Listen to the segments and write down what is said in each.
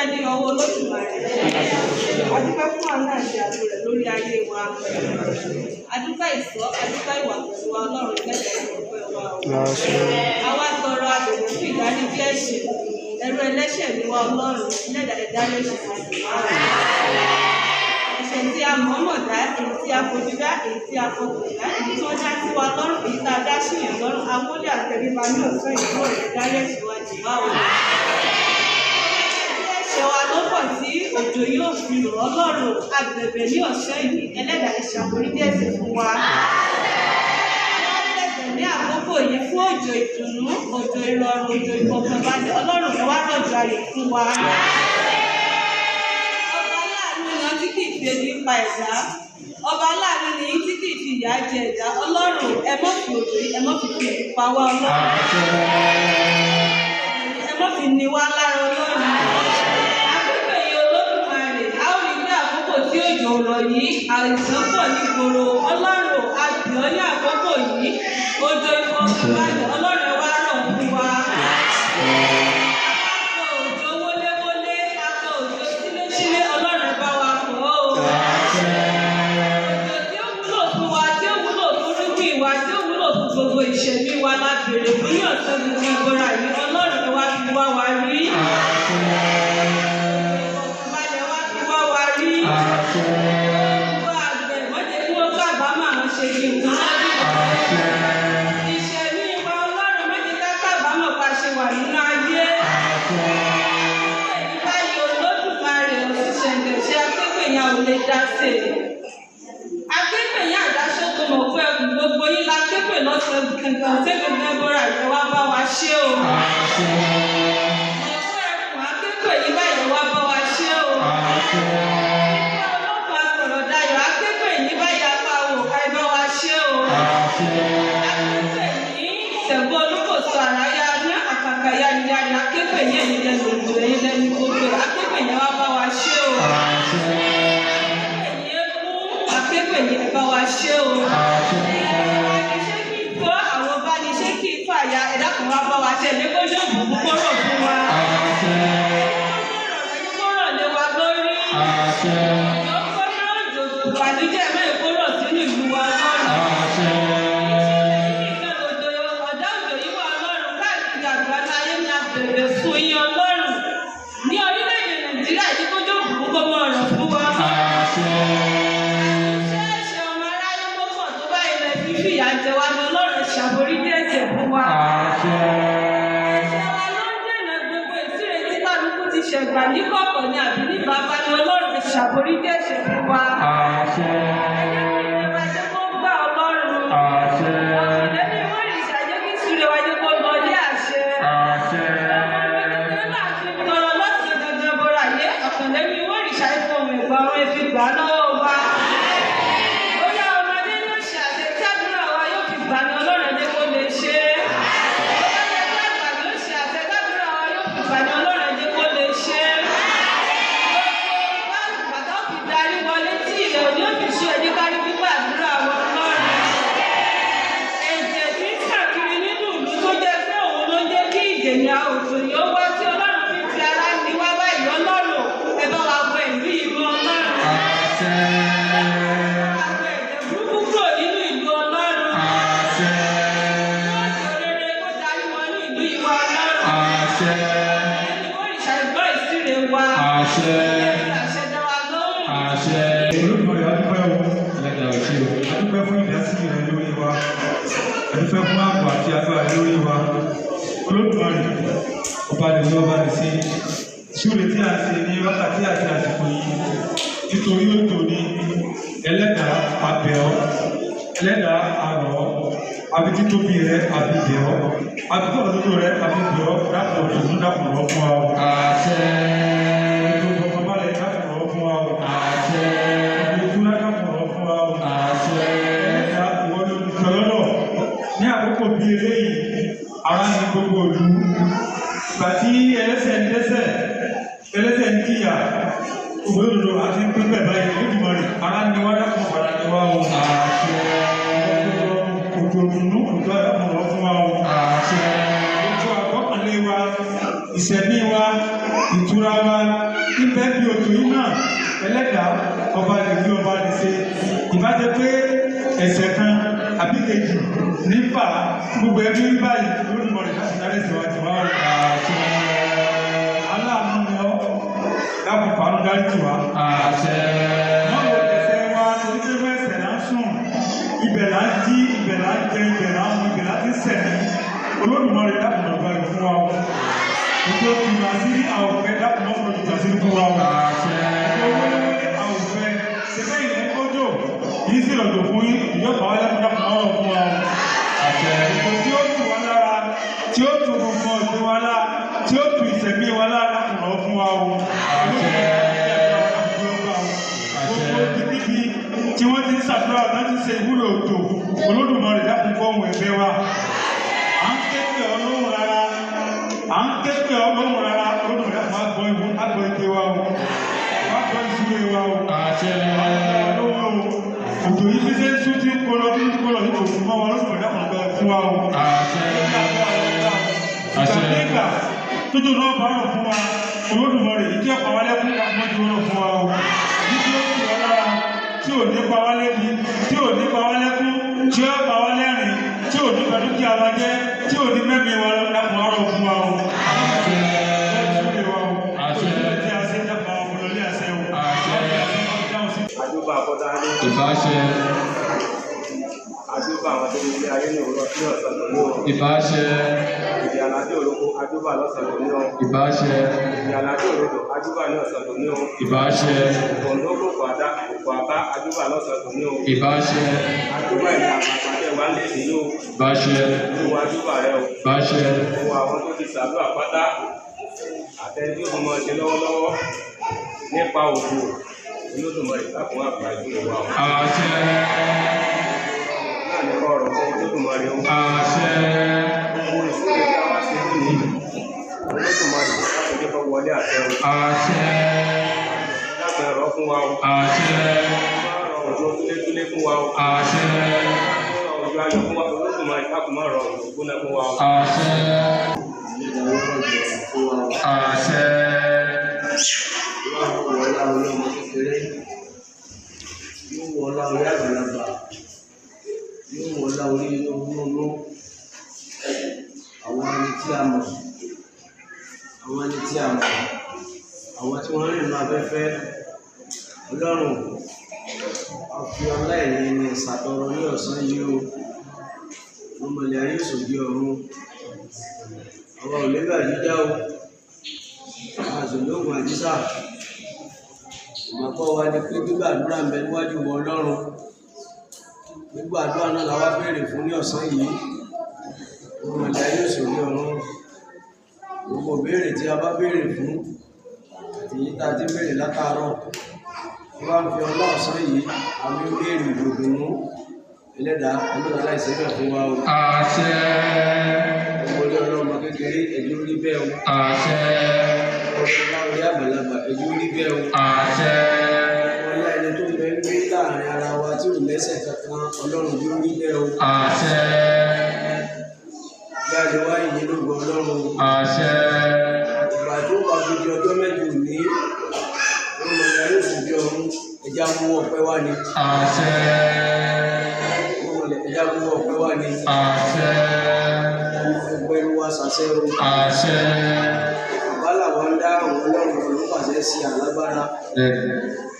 Adúpẹ́ ní ọwọ́ Olódùmarè. Adúpẹ́ fún àánú àti ààbò rẹ̀ lórí ayé wa. Adúpẹ́ ìṣọ́, adúpẹ́ ìwà pẹ̀lú wa. Ọlọ́run lẹ́dàá, ọpẹ́ wa o. Àwa tọrọ àbẹ̀wò fún ìdáríjì ẹ̀ṣẹ̀. Ẹrú ẹlẹ́ṣẹ̀ ni wa. Ọlọ́run lẹ́dàá, ìdárí ẹ̀ṣẹ̀ wa jì wá o. Ẹ̀ṣẹ̀ tí a mọ̀ọ́mọ̀ dá, èyí tí a fojú dá, èyí tí a fọkàn dá, èyí tí wọ́n dá sí wa lọ́rùn, èyí tá a dá síyàn lọ́rùn, awólé àtẹríba ní ọ̀sán ìlú ìdárí ẹ̀ṣẹ̀ wa jì wá o. Ẹ̀ṣẹ̀ wa ló pọ̀ tí òjò yóò fi rọ̀. Ọlọ́run, a bẹ̀bẹ̀ ní ọ̀sán yìí, ẹlẹ́dàá, ìṣàforíjì ẹ̀ṣẹ̀ fún wa. Bẹ̀bẹ̀ ní àkókò yìí fún òjò ìdùnnú, òjò ìrọ̀rùn, òjò ìfọ̀kànbalẹ̀. Ọlọ́run, ẹ wá rọ̀jò ayọ̀ fún wa. Ọba aláàánú ni tí kì í fi ebi pa ẹ̀dá. Ọba aláàánú ni tí kì í fi ìyà jẹ ẹ̀dá. Ọlọ́run, ẹ má fi òjò yìí, ẹ má fi fi ebi pa wá. Ọlọ́run, ẹ má fi ní wá lára. Ọlọ́run, àkókò yìí, Olódùmarè, a ó rí pé àkókò tí òjò rọ̀ yìí, àìsàn pọ̀ nígboro. Ọlọ́run, a bẹ̀ ọ́ ní àkókò yìí, òjò ìfọ̀kànbalẹ̀, Ọlọ́run, ẹ wá rọ̀ fún wa. Akọ òjò wọléwọlé, akọ òjò sílé-sílé, Ọlọ́run, ẹ bá wa kọ́ o. Òjò tí ó wúlò fún wa, tí ó wúlò fún irúgbìn wa, tí ó wúlò fún gbogbo ìṣẹ̀mí wa la béèrè fún ní ọ̀sán gbogbo ìbora yìí. Ọlọ́run, ẹ wá fi wá wa rí. Ìfọ̀kànbalẹ̀, wá fi wá wa rí. Gbogbo àgbẹ̀, wọ́n jẹ́ kí wọ́n kábàámọ̀ àwọn ṣe kí nǹkan lọ́dún. Ìṣẹ̀mí wa, Ọlọ́run, má jẹ́ ká kábàámọ̀ pa ṣe wà nínú ayé. Èyí báyìí, Olódùmarè, òṣìṣẹ́ ìgbẹ̀ṣẹ́ akéwìyàn ò lè dá sí i. Akéwìyàn àdáṣe tó mọ̀ pé ẹkùn gbogbo yín la kéwì lọ́sẹ̀ kankan tí gbogbo ẹbọra ìyẹn wá bá wa ṣe o. Mọ̀ pé ẹkùn akéwì yín báyìí, wá bá wa ṣe o. Ọlọ́pàá sọ̀rọ̀ dayọ̀, akéwì yín báyìí, apá wò ká ẹ bá wa ṣe o. Akéwì yín Ṣẹ̀gbọ́n Olúkòso àráyá ní àkàkà yáyáyá, akéwì yín, ẹ̀yin lẹ́nu òjò, ẹ̀yin lẹ́nu gbogbo, akéwì yín wá bá wa ṣe o. Akéwì yín, ẹ bá wa ṣe o. Ṣé kí n kọ́ àwọn bá ní ṣé kí n fàyà ẹ̀dá kan wá bá wa ṣe ẹ̀mí kó yóò bù kó rọ̀ fún wa. Ẹni kó rọ̀ lé wa lórí. Òjò kó rọ̀, òjò ìbànújẹ́ mẹ́rin kó rọ̀ sínú ìlú wa lọ́rùn. Ìṣẹ̀lẹ̀ yìí nìkan lòjò ọ̀dá òjò yìí wà. Ọlọ́run, káàkiri àgbáńlá ayé ni a bèrè fún yín. Ọlọ́run, ní orílẹ̀-èdè Nàìjíríà yìí, kó jó bùkún kó mọ̀ ọ̀rọ̀ fún wa. Ṣé ẹ̀ṣẹ̀ ọmọ aráyé mọ́kàn tó bá ilẹ̀ fífi ìyà jẹ wá ní? Ọlọ́run, ṣàforíjì ẹ̀ṣẹ̀ fún wa. Ẹ̀ṣẹ̀ wa ló ń dènà gbogbo ìsúre tí kálukú ti ṣẹ̀gbà ní kọ̀kọ̀ ní àbí ní bàbá ní. Ọlọ́run, ṣàforíjì ẹ̀ṣẹ̀ fún wa. Ẹ jẹ́ kí ire wa jẹ́ kó gbà, Ọlọ́run. Ọ̀kànlẹ́bí wọ́n ìrìṣà, jẹ́ kí ìsúre wa jẹ́ kó lọ ní àṣẹ. Kékeré náà fi tọrọ lọ́sàn-án gangan bọ́ra yé. Ọ̀kànlẹ́bí wọ́n ìrìṣà, ìfọ̀hùn ẹ̀gbọ́n àwọn ẹ̀fi gbà lọ́wọ́ wa. Bóyá ọmọdé ló ṣe àṣẹ tí àdúrà wa yóò fi gbà ní, Ọlọ́run, jẹ́ kó lè ṣe é. Bóyá àgbà ló ṣe àṣẹ tí àdúrà wa yóò fi gbà ní, Ọlọ́run, jẹ́ kó lè ṣe é. Gbogbo bàtà fi darí wọlé tí ilẹ̀ òní ò fi ṣú, ẹ̀jẹ̀ kárí pípa àdúrà wọn, Ọlọ́run. Ẹ̀jẹ̀ tí ń káàkiri nínú ìlú tó jẹ́ pé òun ló ń jẹ́ kí ìdènà òjò yóò wá, tí Ọlọ́run fi fi ara ní wá báyìí, Ọlọ́run, ẹ bá wa wọ ìlú yìí mọ́. Ọlọ́run, àgbẹ̀ ẹ̀jẹ̀ burúkú kúrò nínú ìlú. Ọlọ́run, òjò rere kó darí wọnú ìlú yìí wá. Ọlọ́run, ẹni wọ́n rìṣà, ìgbọ́ ìsíre wa. Ẹni àṣẹ dá wa lóhùn. Olódùmarè, a dúpẹ́ o. A dúpẹ́ fún ìdásí rẹ lórí wa. A dúpẹ́ fún ààbò àti agbára lórí wa. Olódùmarè, ọba lè ní ọba lè ṣe ìṣúre tí a ṣe ní wákàtí àti àsìkò yìí nítorí òjò ní. Ẹlẹ́dàá, a bẹ̀ ọ́. Ẹlẹ́dàá, a rọ̀ ọ́. Àbí títóbi rẹ àbí bẹ̀ ọ́, àbí tọ̀rọ̀ tó rẹ àbí bẹ̀ ọ́. Dákun, òtún dákun rọ̀ fún wa o. Ètò ìfọ̀kànbalẹ̀, dákun rọ̀ fún wa o. Ìtura, dákun rọ̀ fún wa o. Ẹlẹ́dàá, ìwọ ló ní sọlọ́dọ̀ ní àkókò bíi eléyìí, ara ní gbogbo ìlú. Ìgbà tí ẹlẹ́ṣẹ̀ ń dẹ́ṣẹ̀, ẹlẹ́ṣẹ̀ ń jìyà, òdodo àti pípẹ́ báyìí. Olódùmarè, ara ní wá, dákun fara ní wá o. Òjò ìdùnnú, òjò dákun rọ̀ fún wa o. Òjò àgbọ́kànlé wa, ìṣẹ̀mí wa, ìtura wa. Ibẹ̀ bí òtò yìí náà ẹlẹ́dàá ọba lè wí ọba lè ṣe. Ìbájẹ́ pé ẹ̀ṣẹ̀ kan àbí kejì nípa gbogbo ẹbí rí báyìí Olódùmarè láti darí ẹ̀ṣẹ̀ wa jì wá o. Aláàánú ni ọ́, dákun fàánú dáríjì wá. Wọ́n wo ẹ̀ṣẹ̀ wa torí pé inú ẹ̀ṣẹ̀ là ń sùn, ibẹ̀ là ń jí, ibẹ̀ là ń jẹ, ibẹ̀ là ń mu, ibẹ̀ là ti ń sẹ̀mí. Olódùmarè dákun máa gbàgbé fún wa o. Ètò ìtura sí àwọn òfẹ́ dákun máa fọ̀rọ̀ ìtura sí fún wa o. Ètò wọléwọlé àwọn òfẹ́ ṣẹfẹ́ ilẹ̀ kọjọ yìí sì rọ̀jò fún yín, ìjọba wa lẹ́kùn dákun máa rọ̀ fún wa o. Ètò tí ó tù wá lára, tí ó tù gbogbo ọ̀gbìn wa lá, tí ó tù ìsẹ̀mí wa lá dákun rọ̀ fún wa o. Gbogbo kíkíbi tí wọ́n ti ń ṣàdúrà láti ṣe ìwúrò òjò, Olódùmarè dákun gbọ́ ohùn ẹ̀bẹ̀ wa. À ń ké pè ọ́ lóhùn rárá, à ń ké pè ọ́ lóhùn rárá, Olódùmarè dákun wá gbọ́ ìwú, wá gbọ́ ike wa o, wá gbọ́ ìsúre wa o. Lóhùn o, òjò yìí fi ṣe ń sún tí ń kó lọ, tí ń kó lọ, yìí kò fún wa, Olódùmarè dákun gbọ́ fún wa o. Ìgbà tójú náà bá rọ̀ fún wa, Olódùmarè yìí tí ọ̀pá wa lẹ́kún mọ́jú rọ̀ fún wa o. Yìí tí ó tù wá lára, tí ò ní pa wá lẹ́bi, tí ò ní pa wá lẹ́kún, tí ó pa wá lẹ́rìn, tí ò ní ba dúkìá wa jẹ́, tí ò ní mẹ́mí wa dákun á rọ̀ fún wa o. Àjọba àkọ́dá ní Ìbáṣẹ. Àjọba àwọn tó ní ilé ayé ní òwúrọ̀ ní ọ̀sán lòní o. Ìbáṣẹ. Ìdí aládé òroko àjọba lọ́sàn lòní o. Ìbáṣẹ. Ìdí aládé òrodò àjọba ní ọ̀sán lòní o. Ìbáṣẹ. Òǹdó kòkò àdá kòkò àbá àjọba lọ́sàn lòní o. Ìbáṣẹ. Àjọba ìlà àpapọ̀ wa lè sí o. Ìbáṣẹ. Olúwa àjọba rẹ o. Ìbáṣẹ. Gbogbo àwọn tó ti ṣàdúrà pátá àtẹni tó mọ̀ ṣe lọ́wọ́lọ́wọ́ nípa òkú Olódùmarè dákun wá gba ìdúró wa o. Àṣẹ. Náà ní kọ́ ọ̀rọ̀ fún Olódùmarè o. Àṣẹ. Gbogbo ìṣúná tí a wá ṣe lónìí Olódùmarè dákun jẹ́ kó wọlé àṣẹ o. Àṣẹ. Dákun ẹ̀rọ fún wa o. Àṣẹ. Má rọ òjò túlétúlé fún wa o. Àṣẹ. Má rọ òjò ayọ̀ fún wa Olódùmarè dákun má rọ òjò gbóná fún wa o. Àṣẹ. Àṣẹ. Yóò wọ ọlá orí ọmọ kékeré, yóò wọ ọlá orí àgbàlagbà, yóò wọ ọlá orí olóńgbò. Àwọn ẹni tí a mọ̀, àwọn ẹni tí a mọ̀, àwọn tí wọ́n rìn ní afẹ́fẹ́. Ọlọ́run, a fi ọlá ẹ̀yìn ẹni ṣàtọrọ ní ọ̀sán yìí o. Ọmọlẹ̀ ayé òṣòdì ọ̀run, àwa ò lérò àjíjá o, àṣòlógún àjíṣà. Ìgbàgbọ́ wa ni pé gbígbàdúrà ń bẹ níwájú wọ Ọlọ́run. Gbígbàdúrà náà la wá béèrè fún ní ọ̀sán yìí. Ọmọlẹ̀ ayé òṣòdì ọ̀run, gbogbo béèrè tí a bá béèrè fún àti èyí tá a ti béèrè látàárọ̀, wọ́n bá ń fi ọlá ọ̀sán yìí àmì béèrè ìdòdòmú. Ẹlẹ́dàá ọlọ́run aláìsàn náà fún wa o. Àṣẹ. Ọmọdé ọlọ́mọ kékeré ẹ̀jẹ̀ orí bẹ́ẹ̀ o. Àṣẹ. Ọlá orí àgbàlagbà ẹ̀jẹ̀ orí bẹ́ẹ̀ o. Àṣẹ. Ọlá ẹni tó ń bẹ ń gbé láàrin ara wa tí ò lẹ́sẹ̀ kankan Ọlọ́run yóò rí bẹ́ẹ̀ o. Àṣẹ. Jáde wá ìyìn lógo Ọlọ́run. Àṣẹ. Ìgbà tó bá fi di ọjọ́ mẹ́jọ òní, ọmọ ìyá yóò sì bí ọ̀run, ẹja mú ọpẹ́ wá ni. Àṣẹ. Ẹja mú ọpẹ́ wá ni. Àṣẹ. Ọpẹ́ ló wá ṣàṣẹ o. Àṣẹ. Bàbá làwọn ń dá àwọn Ọlọ́run ló pàṣẹ sí alágbára.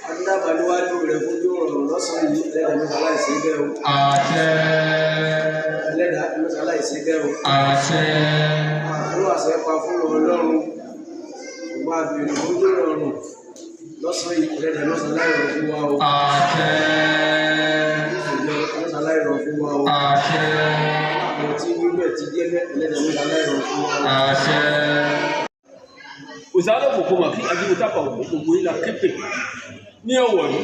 Adábàá níwájú rẹ̀ fún yóò rọrùn lọ́sàn-án yìí, ẹlẹ́dàá mẹ́ta láìsí bẹ́ẹ̀ o. Àṣẹ. Ẹlẹ́dàá mẹ́ta láìsí bẹ́ẹ̀ o. Àṣẹ. Àdúrà àṣẹ pa fún Ọlọ́run. Ṣùgbọ́n àbèrè fún yóò rọrùn lọ́sàn-án yìí, ẹlẹ́dàá mẹ́ta láìrọ̀ fún wa o. Àṣẹ. Mẹ́ta láìrọ̀ fún wa o. Àṣẹ. Àwọn tí wíwẹ̀ ti jẹ́ ẹlẹ́dàá mẹ́ta láìrọ̀ fún wa o. Àṣẹ. Òsàlẹ̀ kòkó mà kí ajínigbé tápà wò gbogbo yìí la képe ní ọ̀wọ̀ yìí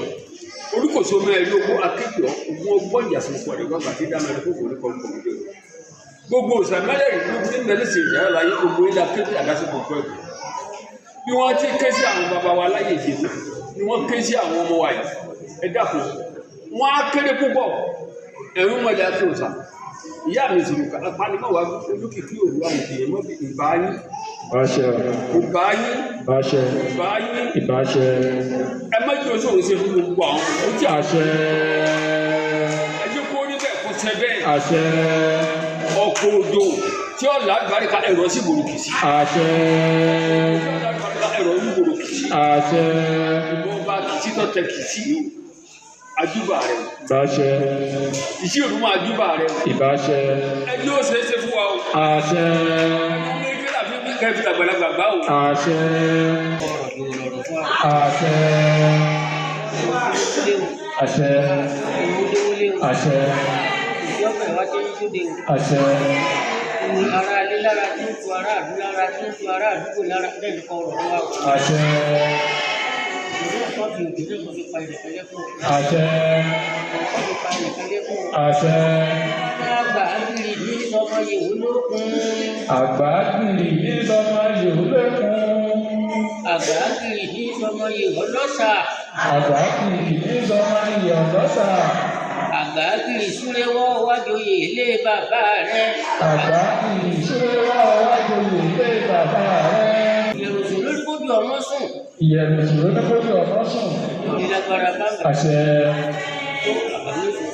olùkóso mẹ́rin owó akéèké ogun ọgbọ́n ìyàsọ̀kọ̀ rẹ̀ gbọ́n àti dáná rẹ̀ kókò ní kọ̀ọ̀kan lóde gbogbo òsàmẹ́lẹ̀ gbogbo ní mẹ́lẹ́sì ìyára láyé gbogbo yìí la képe àdásìkò pẹ̀lú bí wọ́n ti ké sí àwọn bàbá wa láyé ìjẹ̀bú ni wọ́n ké sí àwọn ọmọ wa yìí. Ẹ dákun, wọ́n á kéré púpọ̀ ẹ̀rú mọ̀lẹ́ àti òòṣà ìyá mi sì lùkà apanimọ̀ wa olókìkí òru àwọn èèyàn mọ́ ìbá yín. Àṣẹ. Ìbá yín. Àṣẹ. Ìbá yín. Ìbáṣẹ. Ẹ má jẹ́ oṣooṣù ṣe fún gbogbo àwọn ọmọ tí a. Àṣẹ. Ẹ jẹ́ kó rí bẹ́ẹ̀ kó ṣe bẹ́ẹ̀. Àṣẹ. Ọkọ̀ odò tí ó lágbàríkà ẹ̀rọ sí gbòòrò kìsì. Àṣẹ. Tí ó lágbàríkà ẹ̀rọ sí gbòòrò kìsì. Àṣẹ. Ìbọn bá kìsì tó tẹ kìsì yìí o. Ajúbà rẹ o. Ìbáṣẹ. Ìṣí òdu máa júbà rẹ o. Ìbáṣẹ. Ẹ yóò ṣe é ṣe fún wa o. Àṣẹ. Ní kí láfi bí kẹfì tàgbàlagbà gbá o. Àṣẹ. Àṣẹ. Àṣẹ. Àṣẹ. Àṣẹ. Ara ilé lára tí ń tu ará àdúgbò lára tí ń tu ará àdúgbò lára bẹ́ẹ̀ ni kọ́ ọ̀rọ̀ wa o. Àṣẹ. Ìlú ọ̀sán fi òjò náà kò fi pa ilẹ̀ lẹ́kùn. Àṣẹ. Kò fi pa ilẹ̀ lẹ́kùn. Àṣẹ. Àgbà kiri ní sọmọ yòówù lókun. Àgbà kiri ní sọmọ yòówù lẹ́kùn. Àgbà kiri ní sọmọ yòówù lọ́sà. Àgbà kiri ní sọmọ yòówù lọ́sà. Àgbà kiri súréwọ́ wájú ilé bàbá rẹ̀. Àgbà kiri súréwọ́ wájú ilé bàbá rẹ̀. Ìyẹ̀rùsùn lórí kójú ọmọ sùn. Ìyẹ̀rùsùn lórí kójú ọmọ sùn. Ìlágbára bá Àṣẹ. tó àbámẹ́fò.